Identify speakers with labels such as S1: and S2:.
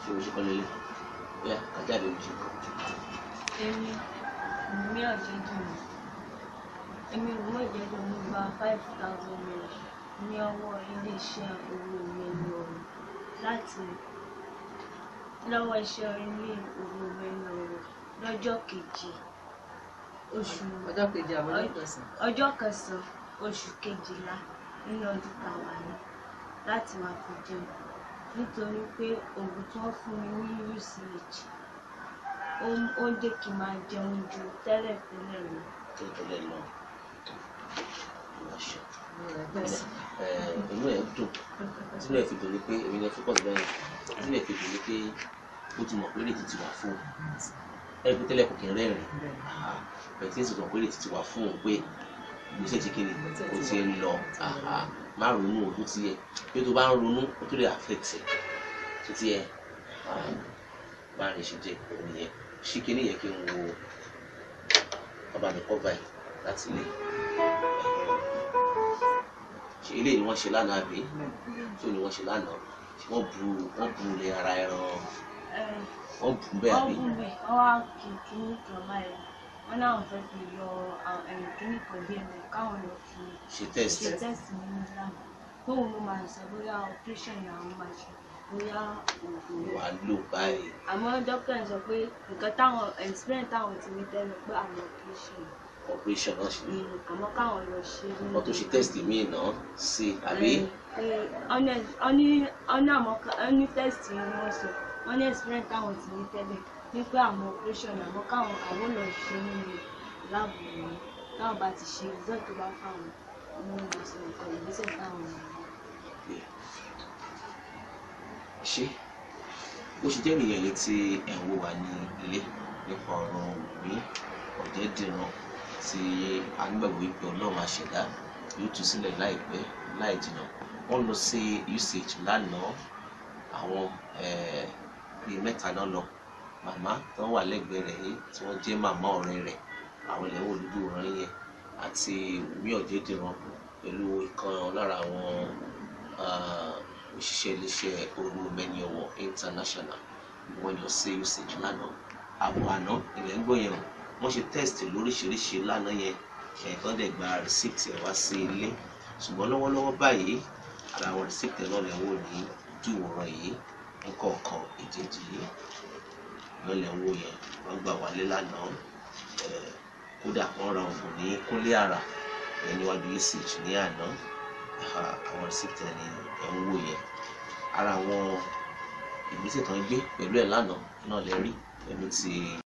S1: Ṣé o ṣe kọ́ lélẹ̀? Bóyá kájáde ojú kan.
S2: Èmi Wùmí Ọ̀jẹ̀dìran. Èmi Wùmí Ọ̀jẹ̀dìran, mo gba ₦5,000 ní ọwọ́ iléeṣẹ́ owó mẹ́nu ọ̀rọ̀ láti lọ́wọ́ iṣẹ́ ilé owó mẹ́nu ọ̀rọ̀ lọ́jọ́ keje oṣù
S3: Ọjọ́ kejì àbọ̀ ọjọ́ kẹsàn-án.
S2: Ọjọ́ kẹsàn-án oṣù kejìlá nínú ọdún tá a wà ní, láti máa fi jẹun, nítorí pé oògùn tí wọ́n fún mi ní UCH ó ń jẹ́ kí n máa jẹun ju tẹ́lẹ̀tẹ́lẹ̀ lọ.
S1: Tẹ́lẹ̀ lọ. Ìwà ṣe. Inú ẹ̀ dùn. Tínú ẹ̀ fi dùn ni pé èmi ni ẹ focus bẹ́ẹ̀. Tínú ẹ̀ fi dùn ni pé ó ti mọ̀ pé ìrètí ti wà fún un. Ẹ pé tẹ́lẹ̀ kò kí ń rẹ́rìn-ín. Bẹ̀ẹ̀ tí ń sọ̀tàn pé ìrètí ti wà fún òun, pé ìgbésẹ̀ ti kíni ó ti ń lọ. Má ronú o, tó ti yẹ. Bí tó bá ń ronú, ó tó lè affect ẹ̀. Tó ti yẹ. Bá rìn ṣe jẹ́ òun nìyẹn. Ṣí kíní yẹn kí n wo bàbá mi cover ẹ̀ láti ilé. Ṣe eléyìí ni wọ́n ṣe lánàá àbí? Tó ni wọ́n ṣe lánàá. Ṣé wọ́n bu lé ara ẹran? Wọ́n bù bẹ́ẹ̀ àbí?
S2: Wọ́n bù bẹ́ẹ̀, wọ́n wá kí kíní kan báyìí. Wọ́n náà fẹ́ fi yọ ẹ̀rù kíní kan díẹ̀ mẹ́ káwọn lọ fi
S1: ṣe test.
S2: Ṣe test nínú lab. Tóun ló máa sọ bóyá operation ni àwọn máa ṣe, bóyá oògùn ni.
S1: Wàá lò báyìí.
S2: Àmọ́ dókítà sọ pé nǹkan táwọn experience táwọn ti ní tẹ́lẹ̀ pé àwọn operation.
S1: Operation náà ṣe ni.
S2: Àmọ́ káwọn lọ ṣe ní.
S1: Wọ́n tó ṣe test míì náà sí àbí?
S2: Ọ̀nà àmọ́ ní test yẹn wọ́n sọ wọ́n ní experience táwọn ti ní tẹ́lẹ̀ ní pé àwọn operation, àmọ́ káwọn àwọn lọ ṣe nínú lab yẹn, táwọn bá ti ṣe, result tó bá fáwọn ní wọ́n máa sọ nǹkan ìgbésẹ̀ táwọn máa gbé.
S1: Ṣé bó ṣe jẹ́ nìyẹn létí ẹ̀ ń wò wá ní ilé nípa ọ̀rọ̀ Wùmí Ọ̀jẹ̀dìran, tí a nígbàgbọ́ wípé Ọlọ́run àṣẹ̀dá yóò tú sílẹ̀ láìpẹ́ láì jìnnà. Wọ́n lọ sí UCH lánàá, àwọn bíi mẹ́ta náà lọ. Màmá tó wà lẹ́gbẹ̀ẹ́ rẹ̀ yìí, tí wọ́n jẹ́ màmá ọ̀rẹ́ rẹ̀, àwọn ilẹ̀ wò lójú òràn yẹn, àti Wùmí Ọ̀jẹ̀dìran pẹ̀lú ìkan lára àwọn òṣìṣẹ́ iléeṣẹ́ Òru Mẹ́ni Ọ̀wọ̀ International. Wọ́n lọ sí UCH lánàá. Àbọ̀ àná ilẹ̀ ń gbọ́ yẹn o. Wọ́n ṣe test lóríṣiríṣi lánàá yẹn, ẹ̀ẹ́dán dẹ̀ gba receipt ẹ̀ wá sí ilé. Ṣùgbọ́n lọ́wọ́lọ́wọ́ báyìí, ara àwọn receipt ẹ̀ náà lẹ̀ ń wò ní ojú ìwòran yìí nǹkọ̀ọ̀kan ìjejì yìí náà lẹ̀ ń wò yẹn. Wọ́n gbà wálé lánàá. Kódà wọ́n ra oògùn ní Kúnlé Àrà ẹ̀ níwájú UCH ní àná. Àwọn receipt ẹ̀ ní ẹ̀ ń wò yẹn. Ara àwọn ìgbésẹ̀ tó ń gbé pẹ̀lú ẹ̀ lánàá náà lè rí pẹ̀lú ti